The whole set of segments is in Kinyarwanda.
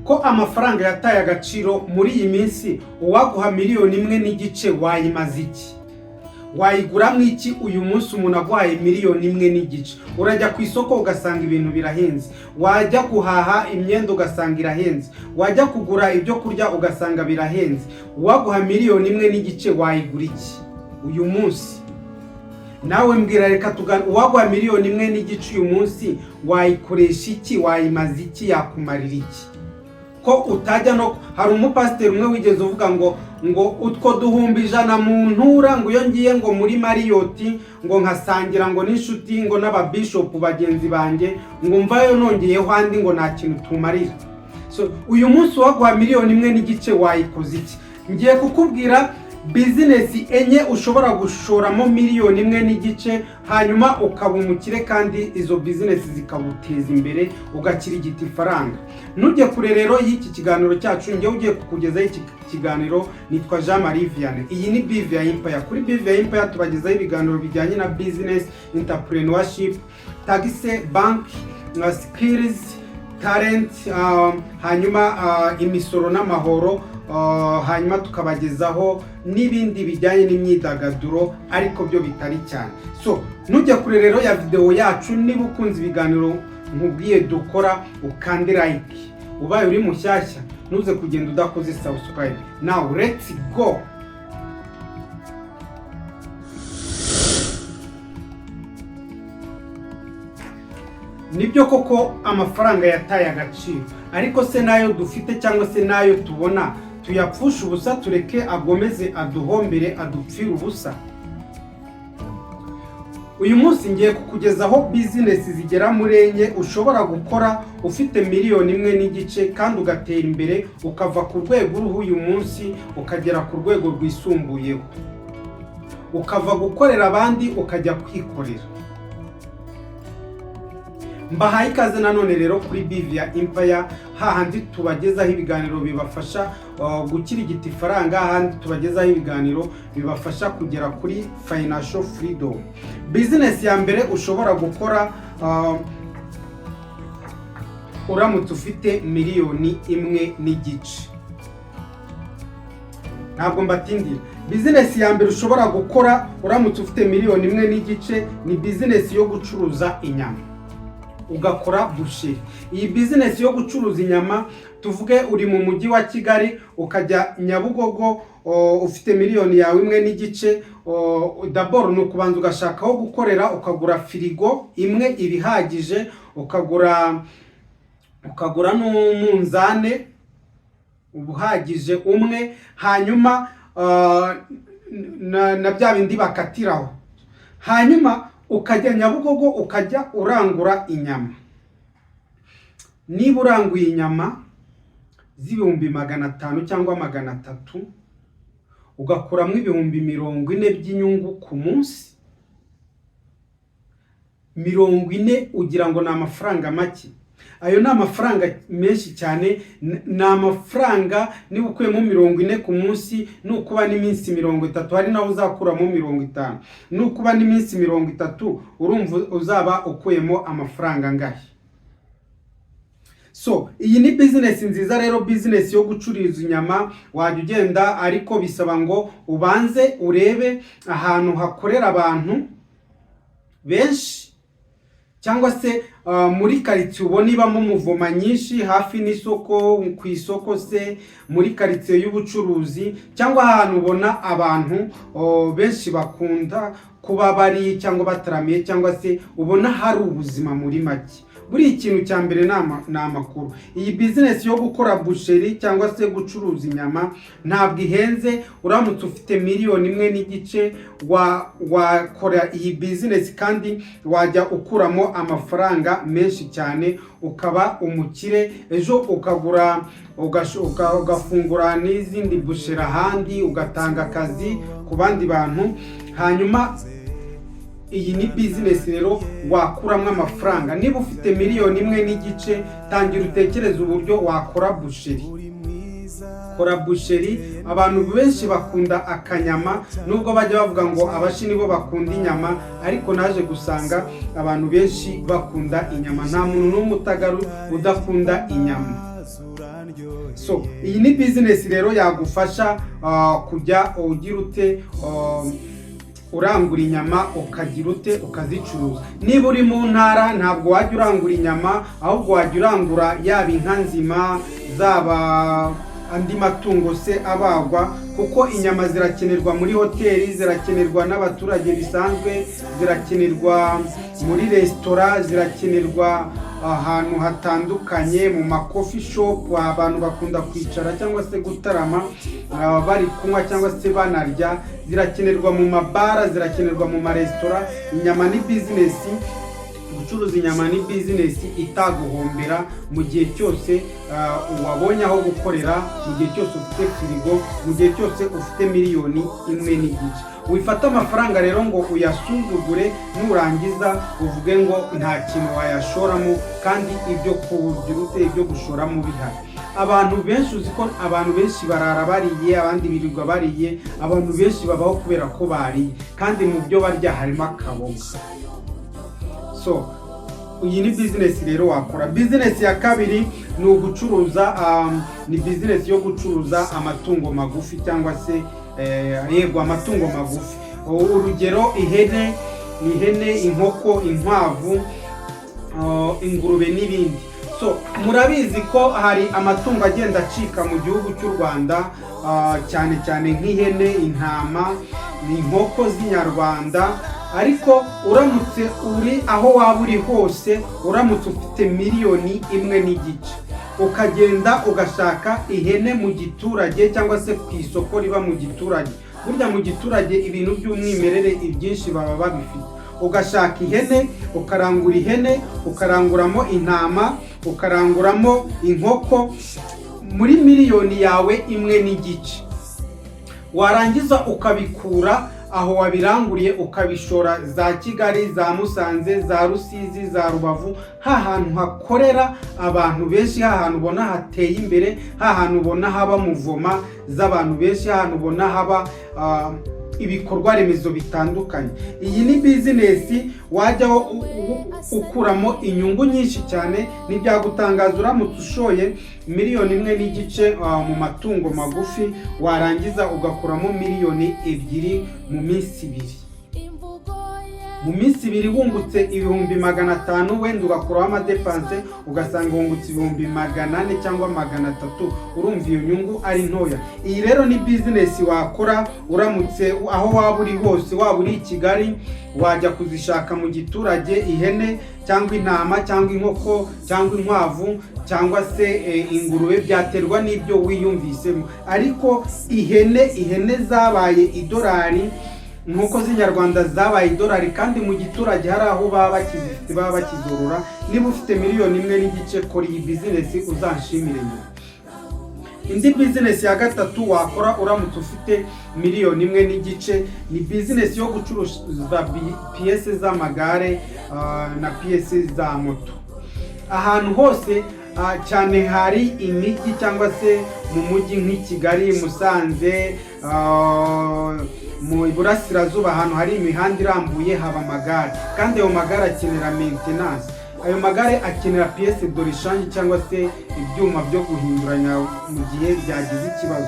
Ko amafaranga yataye agaciro muri iyi minsi, uwaguha 1.5 miliyoni wayimaza iki? Wayiguramo iki uyu munsi? Umuntu aguhaye 1.5 miliyoni, urajya ku isoko ugasanga ibintu birahenze, wajya guhaha imyenda ugasanga irahenze, wajya kugura ibyo kurya ugasanga birahenze. Uwaguha 1.5 miliyoni wayigura iki uyu munsi? Nawe mbwira, reka tugane. Uwaguha 1.5 miliyoni uyu munsi wayikoresha iki? Wayimaza iki? Yakumarira iki? Ko utajya no hari umupasiteri umwe wigeze uvuga ngo utwo 100,000 mu ntura, ngo iyo ngiye ngo muri Marriott, ngo nkasangira ngo n'inshuti, ngo n'ababishopu bagenzi banjye, ngo mvayo nongeyeho andi, ngo nta kintu tumarira. So uyu munsi waguha 1.5 miliyoni wayikoze iki? Ngiye kukubwira bizinesi enye ushobora gushoramo 1.5 miliyoni, hanyuma ukaba umukire, kandi izo bizinesi zikaguteza imbere, ugakirigita ifaranga. Ntujye kure rero y'iki kiganiro cyacu. Njyewe ugiye kukugezaho iki kiganiro nitwa Jean Marie Vianney, iyi ni BVI Empire. Kuri BVI Empire tubagezaho ibiganiro bijyanye na business, entrepreneurship, tax, bank, skills, talent, hanyuma imisoro n'amahoro, hanyuma tukabagezaho n'ibindi bijyanye n'imyidagaduro, ariko byo bitari cyane. So ntujye kure rero ya videwo yacu. Niba ukunze ibiganiro nkubwiye dukora, ukande like. Ubaye uri mushyashya, ntuze kugenda udakoze subscribe. Now let's go. Nibyo koko amafaranga yataye agaciro, ariko se n'ayo dufite cyangwa se n'ayo tubona tuyapfushe ubusa, tureke agomeze aduhombere, adupfire ubusa? Uyu munsi ngiye kukugezaho bizinesi zigera muri enye ushobora gukora ufite 1.5 miliyoni, kandi ugatera imbere, ukava ku rwego uriho uyu munsi ukagera ku rwego rwisumbuyeho, ukava gukorera abandi ukajya kwikorera. Mbahaye ikaze nanone rero kuri Bivia Empire, hahandi tubagezaho ibiganiro bibafasha gukirigita ifaranga, hahandi tubagezaho ibiganiro bibafasha kugera kuri financial freedom. Bizinesi ya mbere ushobora gukora uramutse ufite 1.5 miliyoni, ntabwo mbatindira. Bizinesi ya mbere ushobora gukora uramutse ufite 1.5 miliyoni ni bizinesi yo gucuruza inyama, ugakora boucherie. Iyi bizinesi yo gucuruza inyama, tuvuge uri mu mujyi wa Kigali, ukajya Nyabugogo ufite miliyoni yawe 1.5, d'abord ni ukubanza ugashaka aho gukorera, ukagura firigo imwe iba ihagije, ukagura n'umunzane uba uhagije umwe, hanyuma na bya bindi bakatiraho, hanyuma ukajya Nyabugogo ukajya urangura inyama. Niba uranguye inyama z'500,000 cyangwa 300, ugakuramo 40,000 by'inyungu ku munsi, 40 ugira ngo ni amafaranga make? Ayo ni amafaranga menshi cyane. Ni amafaranga, niba ukuyemo 40 ku munsi, nukuba n'iminsi 30, hari naho uzakuramo 50, nukuba n'iminsi 30, urumva uzaba ukuyemo amafaranga angahe? So iyi ni bizinesi nziza rero, bizinesi yo gucuruza inyama. Wajya ugenda, ariko bisaba ngo ubanze urebe ahantu hakorera abantu benshi, cyangwa se muri karitsiye ubona ibamo mouvement nyinshi, hafi n'isoko, ku isoko se, muri karitsiye y'ubucuruzi, cyangwa ahantu ubona abantu benshi bakunda kuba bari cyangwa bataramiye, cyangwa se ubona hari ubuzima muri make. Buriya ikintu cya mbere ni amakuru. Iyi bizinesi yo gukora boucherie cyangwa se gucuruza inyama ntabwo ihenze. Uramutse ufite 1.5 miliyoni wakora iyi bizinesi, kandi wajya ukuramo amafaranga menshi cyane, ukaba umukire. Ejo ukagura, ugafungura n'izindi boucherie ahandi, ugatanga akazi ku bandi bantu. Hanyuma iyi ni bizinesi rero wakuramo amafaranga. Niba ufite 1.5 miliyoni, tangira utekereze uburyo wakora boucherie. Kora boucherie. Abantu benshi bakunda akanyama, nubwo bajya bavuga ngo abashi nibo bakunda inyama, ariko naje gusanga abantu benshi bakunda inyama. Nta muntu n'umwe utagaru udakunda inyama. So iyi ni bizinesi rero yagufasha kujya ugira ute, urangura inyama, ukagira ute, ukazicuruza. Niba uri mu ntara, ntabwo wajya urangura inyama, ahubwo wajya urangura yaba inka nzima, zaba andi matungo se abagwa, kuko inyama zirakenerwa muri hoteli, zirakenerwa n'abaturage bisanzwe, zirakenerwa muri resitora, zirakenerwa ahantu hatandukanye, mu ma coffee shop abantu bakunda kwicara cyangwa se gutarama, bari kunywa cyangwa se banarya, zirakenerwa mu mabara, zirakenerwa mu maresitora. Inyama ni bizinesi. Gucuruza inyama ni bizinesi itaguhombera mu gihe cyose wabonye aho gukorera, mu gihe cyose ufite firigo, mu gihe cyose ufite miliyoni 1.5. Wifata amafaranga rero ngo uyasuzugure, nurangiza uvuge ngo nta kintu wayashoramo, kandi ibyo kugira ute, ibyo gushoramo bihari. Abantu benshi, uzi ko abantu benshi barara bariye, abandi birirwa bariye, abantu benshi babaho kubera ko bariye, kandi mu byo barya harimo akaboga. So iyi ni bizinesi rero wakora. Bizinesi ya kabiri ni ugucuruza, ni bizinesi yo gucuruza amatungo magufi cyangwa se yego, amatungo magufi. Urugero ihene, ihene, inkoko, inkwavu, ingurube n'ibindi. So murabizi ko hari amatungo agenda acika mu gihugu cy'u Rwanda, cyane cyane nk'ihene, intama, inkoko z'inyarwanda. Ariko uramutse uri aho waba uri hose, uramutse ufite miliyoni 1.5, ukagenda ugashaka ihene mu giturage cyangwa se ku isoko riba mu giturage, burya mu giturage ibintu by'umwimerere ibyinshi baba babifite, ugashaka ihene, ukarangura ihene, ukaranguramo intama, ukaranguramo inkoko muri miliyoni yawe 1.5, warangiza ukabikura aho wabiranguriye, ukabishora za Kigali, za Musanze, za Rusizi, za Rubavu, ha hantu hakorera abantu benshi, ha hantu ubona hateye imbere, ha hantu ubona haba mouvement z'abantu benshi, ha hantu ubona haba ibikorwa remezo bitandukanye. Iyi ni bizinesi wajyaho ukuramo inyungu nyinshi cyane. Ntibyagutangaza uramutse ushoye miliyoni 1.5 mu matungo magufi, warangiza ugakuramo miliyoni 2 mu minsi 2. Mu minsi 2 wungutse 500,000, wenda ugakuraho ama dépenses, ugasanga wungutse 400,000 cyangwa 300. Urumva iyo nyungu ari ntoya? Iyi rero ni bizinesi wakora uramutse aho waba uri hose. Waba uri i Kigali, wajya kuzishaka mu giturage, ihene cyangwa intama cyangwa inkoko cyangwa inkwavu cyangwa se ingurube, byaterwa n'ibyo wiyumvisemo. Ariko ihene, ihene zabaye idolari, inkoko z'inyarwanda zabaye idolari, kandi mu giturage hari aho baba bakizifite, baba bakizorora. Niba ufite miliyoni 1.5, kora iyi bizinesi, uzanshimire nyuma. Indi bizinesi ya gatatu wakora uramutse ufite miliyoni 1.5 ni bizinesi yo gucuruza pièces z'amagare na pièces za moto. Ahantu hose, cyane hari imijyi cyangwa se mu mujyi nk'i Kigali, Musanze, mu Iburasirazuba, ahantu hari imihanda irambuye haba amagare, kandi ayo magare akenera maintenance, ayo magare akenera pièces de rechange cyangwa se ibyuma byo guhinduranya mu gihe byagize ikibazo.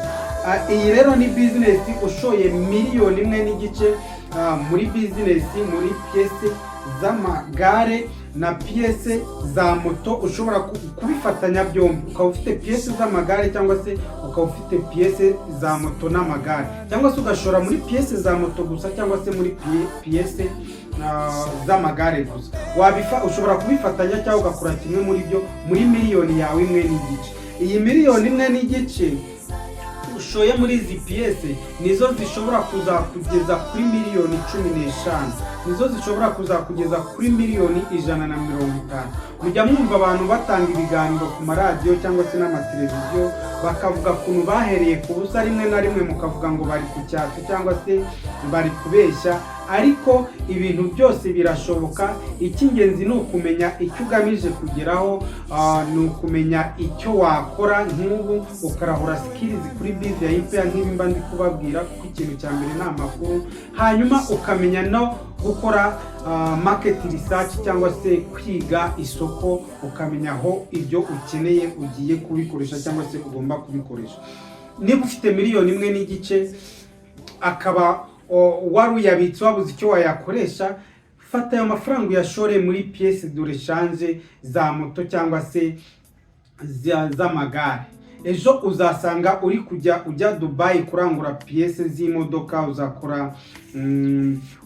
Iyi rero ni bizinesi. Ushoye miliyoni 1.5 muri bizinesi, muri pièces z'amagare na pièces za moto, ushobora kubifatanya byombi, ukaba ufite pièces z'amagare cyangwa se ukaba ufite pièces za moto n'amagare, cyangwa se ugashora muri pièces za moto gusa cyangwa se muri pièces z'amagare gusa, ushobora kubifatanya cyangwa ugakora kimwe muri byo muri miliyoni yawe 1.5. Iyi miliyoni 1.5 ushoye muri izi pièces nizo zishobora kuzakugeza kuri miliyoni 15, nizo zishobora kuzakugeza kuri miliyoni 150. Mujya mwumva abantu batanga ibiganiro ku maradiyo cyangwa se n'amateleviziyo, bakavuga ukuntu bahereye ku busa, rimwe na rimwe mukavuga ngo bari ku cyatsi cyangwa se bari kubeshya. Ariko ibintu byose birashoboka. Icy'ingenzi ni ukumenya icyo ugamije kugeraho, ni ukumenya icyo wakora. Nk'ubu ukarahura skills kuri Bizi ya Empire, nk'ibi mba ndi kubabwira, kuko ikintu cya mbere ni amakuru. Hanyuma ukamenya no gukora market research cyangwa se kwiga isoko, ukamenya aho ibyo ukeneye ugiye kubikoresha cyangwa se ugomba kubikoresha. Niba ufite 1.5 miliyoni, akaba wari uyabitse wabuze icyo wayakoresha, fata ayo mafaranga uyashore muri pièces de rechange za moto cyangwa se z'amagare. Ejo uzasanga uri kujya ujya Dubayi kurangura pièces z'imodoka.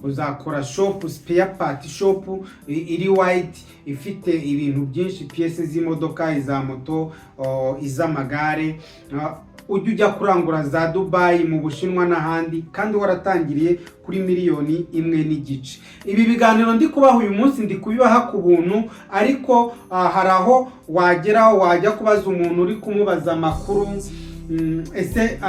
Uzakora shop, spare part shop iri wide, ifite ibintu byinshi, pièces z'imodoka, iza moto, iz'amagare. Ujya ujya kurangura za Dubayi, mu Bushinwa n'ahandi, kandi waratangiriye kuri 1.5 miliyoni. Ibi biganiro ndi kubaha uyu munsi, ndi kubibaha ku buntu, ariko hari aho wagera, wajya kubaza umuntu, uri kumubaza amakuru, ese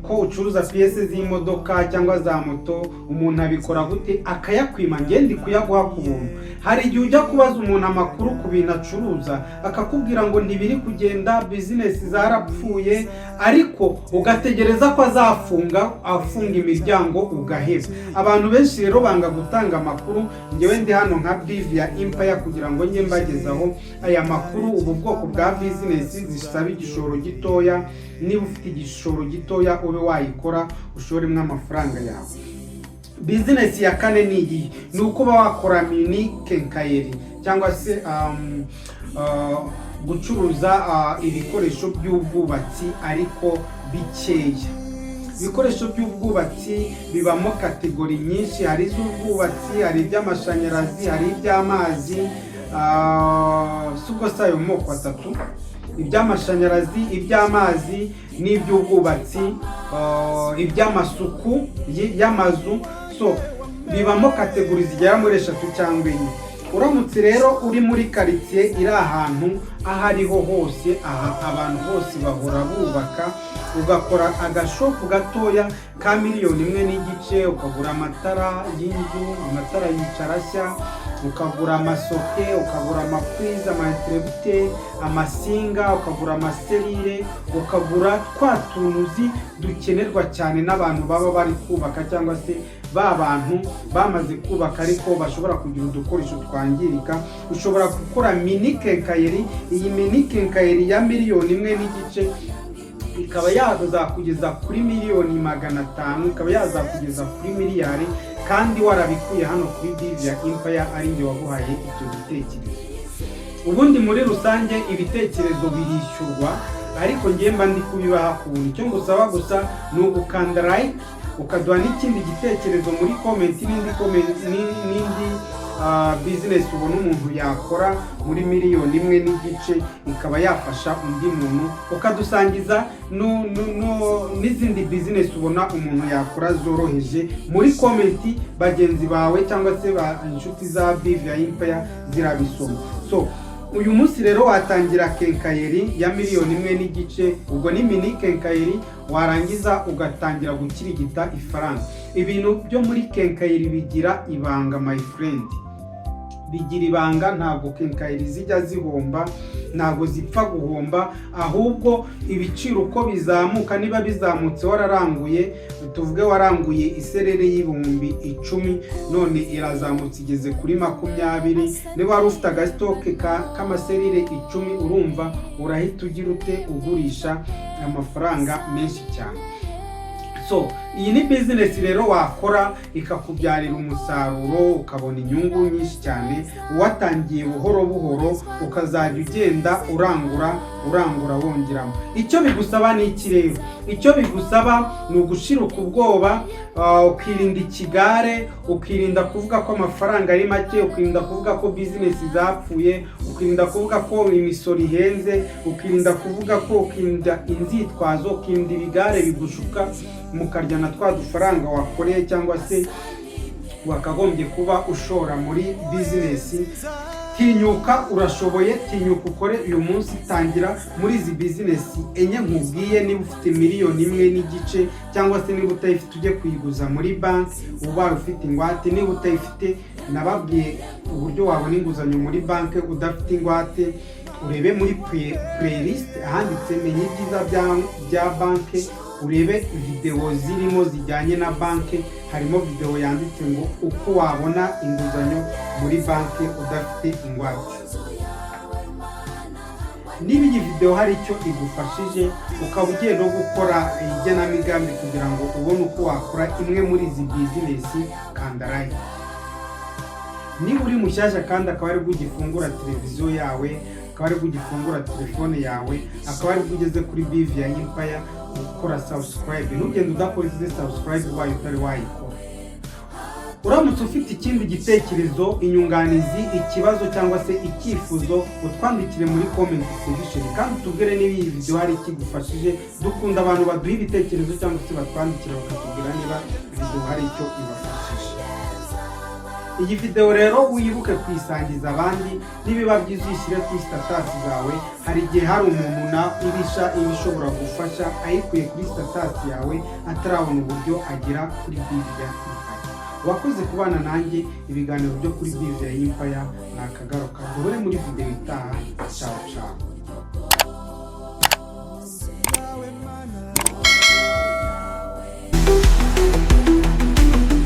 ko ucuruza pièces z'imodoka cyangwa za moto, umuntu abikora gute? Akayakwima. Njye ndi kuyaguha ku buntu. Hari igihe ujya kubaza umuntu amakuru ku bintu acuruza, akakubwira ngo ntibiri kugenda, business zarapfuye, ariko ugategereza ko azafunga, afunga imiryango, ugaheba. Abantu benshi rero banga gutanga amakuru. Njyewe ndi hano nka Bivi ya Empire kugira ngo njye mbagezaho aya makuru, ubu bwoko bwa business zisaba igishoro gitoya. Niba ufite igishoro gitoya, ube wayikora, ushoremo amafaranga yawe. Business ya kane ni iyi: ni ukuba wakora mini quincaillerie cyangwa se gucuruza ibikoresho by'ubwubatsi, ariko bikeya. Ibikoresho by'ubwubatsi bibamo catégorie nyinshi: hari iz'ubwubatsi, hari iby'amashanyarazi, hari iby'amazi. Si ubwo si ayo moko atatu: iby'amashanyarazi, iby'amazi n'iby'ubwubatsi, iby'amasuku y'amazu. So bibamo catégorie zigera muri eshatu cyangwa enye. Uramutse rero uri muri karitsiye iri ahantu aho ariho hose, aha abantu bose bahora bubaka, ugakora agashop gatoya ka 1.5 miliyoni, ukagura amatara y'inzu, amatara yicara ashya, ukagura amasocket, ukagura amaprises, amainterrupteurs, amasinga, ukagura amaserrures, ukagura twa tuntu uzi dukenerwa cyane n'abantu baba bari kubaka, cyangwa se ba bantu bamaze kubaka ariko bashobora kugira udukoresho twangirika, ushobora gukora mini quincaillerie. Iyi mini quincaillerie ya 1.5 miliyoni ikaba yazakugeza kuri 500 miliyoni, ikaba yazakugeza kuri miliyari, kandi warabikuye hano kuri Bivi ya Empire, ari njye waguhaye ibyo bitekerezo. Ubundi muri rusange ibitekerezo birishyurwa, ariko ngiye mba ndi kubibaha ku buntu. Icyo ngusaba gusa ni ugukanda like, ukaduha n'ikindi gitekerezo muri comment, n'indi comment, n'indi business ubona umuntu yakora muri 1.5 miliyoni ikaba yafasha undi muntu, ukadusangiza n'izindi business ubona umuntu yakora zoroheje muri comment. Bagenzi bawe cyangwa se ba inshuti za Bivi ya Empire zirabisoma. So uyu munsi rero watangira quincaillerie ya 1.5 miliyoni, ubwo ni mini quincaillerie, warangiza ugatangira gukirigita ifaranga. Ibintu byo muri quincaillerie bigira ibanga, my friend, bigira ibanga. Ntabwo quincaillerie zijya zihomba, ntabwo zipfa guhomba. Ahubwo ibiciro uko bizamuka, niba bizamutse wararanguye, tuvuge waranguye iserrure y'10,000, none irazamutse igeze kuri 20, niba wari ufite agastock k'amaserrures 10, urumva urahita ugira ute? Ugurisha amafaranga menshi cyane. So iyi ni business rero wakora ikakubyarira umusaruro, ukabona inyungu nyinshi cyane, watangiye buhoro buhoro, ukazajya ugenda urangura, urangura, wongeramo. Icyo bigusaba ni iki rero? Icyo bigusaba ni ugushiruka ubwoba, ukirinda ikigare, ukirinda kuvuga ko amafaranga ari make, ukirinda kuvuga ko business zapfuye, ukirinda kuvuga ko imisoro ihenze, ukirinda kuvuga ko, ukirinda inzitwazo, ukirinda ibigare bigushuka mukarya na twa dufaranga wakoreye cyangwa se wakagombye kuba ushora muri business. Tinyuka, urashoboye. Tinyuka ukore uyu munsi. Tangira muri izi bizinesi enye nkubwiye. Niba ufite miliyoni 1.5, cyangwa se niba utayifite ujye kuyiguza muri banki ubaye ufite ingwate. Niba utayifite, nababwiye uburyo wabona inguzanyo muri banki udafite ingwate. Urebe muri playlist ahanditse "Menya ibyiza bya banki", urebe videwo zirimo zijyanye na banki. Harimo videwo yanditse ngo "Uko wabona inguzanyo muri banki udafite ingwate". Niba iyi videwo hari icyo igufashije, ukaba ugiye no gukora igenamigambi kugira ngo ubone uko wakora imwe muri izi bizinesi, kanda like. Niba uri mushyashya kandi akaba aribwo ugifungura televiziyo yawe, akaba aribwo ugifungura telefone yawe, akaba aribwo ugeze kuri Biviya Empire, gukora subscribe. Ntugende udakoze subscribe ubaye utari wayikora. Uramutse ufite ikindi gitekerezo, inyunganizi, ikibazo cyangwa se icyifuzo, utwandikire muri comment section kandi utubwire niba iyi video hari ikigufashije. Dukunda abantu baduha ibitekerezo cyangwa se batwandikira bakatubwira niba video hari icyo ibafashije. Iyi video rero wibuke kuyisangiza abandi. Nibiba byiza uyishyire kuri status zawe. Hari igihe hari umuntu na ibisha iba ishobora gufasha ayikuye kuri status yawe, atarabona uburyo agera kuri Biviya Empire. Wakoze kubana nanjye. Ibiganiro byo kuri Biviya Empire ni akagaruka. Duhure muri video itaha. Ciao ciao.